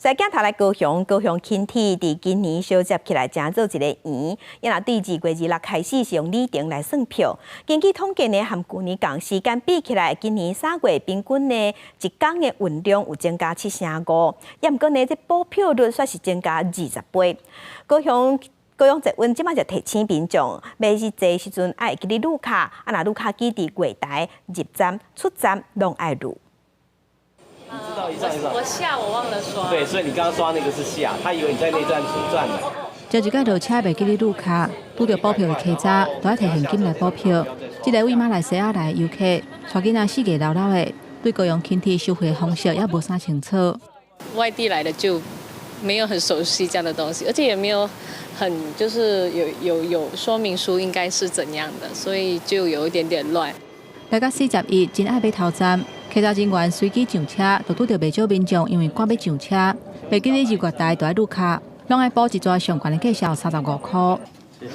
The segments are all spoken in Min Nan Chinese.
再鏡頭來高雄，高雄輕鐵佇今年相接起來，成做一个圓。伊若對2月26開始是用里程來算票。根據統計呢，和舊年仝時間比起來，今年3月平均呢一工的運量有增加七成五。也毋過呢，這補票率煞是增加20倍。高雄高雄捷運這擺就提醒民眾，欲去坐時陣愛會記得擼卡，啊若擼卡機佇月台入站、出站攏愛擼。你知道一站一站。我下我忘了刷。對，所以你剛剛刷那個是下，他以為你在那站出站呢。這一擺落車袂記得擼卡，拄著補票的客閘，都愛提現金來補票。這个位馬來西亞來的遊客，帶囡仔四界溜溜的，對高雄輕鐵收費方式也無啥清楚。外地來的就沒有很熟悉這樣的東西，而且也沒有很就是有說明書應該是怎樣的，所以就有一點點亂。來到41，真愛欲頭站。客閘人員隨機上車，就拄著袂少民眾因為趕欲上車，袂記得入月台就愛擼卡，攏愛補一逝上懸的價數35箍。你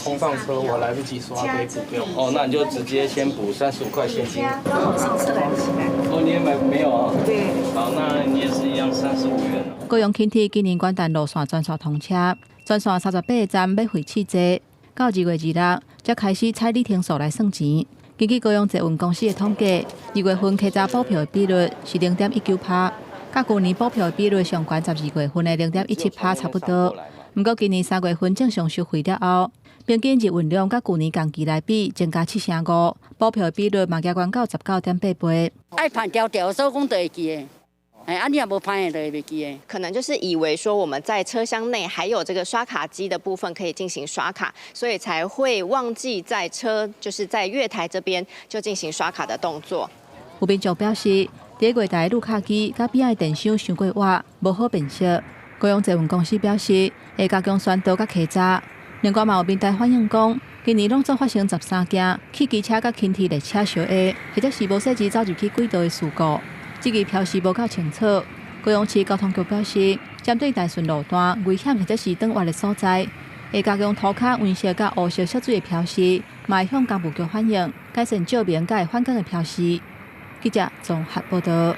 衝上車，我來不及刷，可以補票。哦，那你就直接先補35塊現金。剛好上次來不及買。哦，你也買沒有啊？對。好，那你也是一樣35元。高雄輕鐵今年元旦路線全線通車，全線38個站欲費試坐，到2月26才開始採里程數來算錢。根據高雄捷運公司的統計，2月份客閘補票的比率是0.19趴，佮舊年補票的比率上懸12月份的0.17趴差不多。毋過今年3月份正常收費了後，平均日運量佮舊年仝期來比增加七成五，補票的比率嘛加懸到19.8倍。愛盤條條，所以講就會記的。哎，啊，你若無盤的，就會袂記的。可能就是以為說我們在車廂內還有這個刷卡機的部分可以進行刷卡，所以才會忘記在車，就是在月台這邊就進行刷卡的動作。有民眾表示，佇月台擼卡機佮邊仔的電箱傷過倚，無好辨識。高雄捷運公司表示，會加強宣導佮稽查。另外嘛有民代反映講，今年攏總發生13件汽機車佮輕鐵列車相挨，或者是無細緻走入去軌道的事故。這个標示無夠清楚。高雄市交通局表示，針對大順路段危險或者是轉彎的所在，會加強塗跤黃色佮烏色色水的標示，嘛會向工務局反映，改善照明佮會反光的標示。記者綜合報導。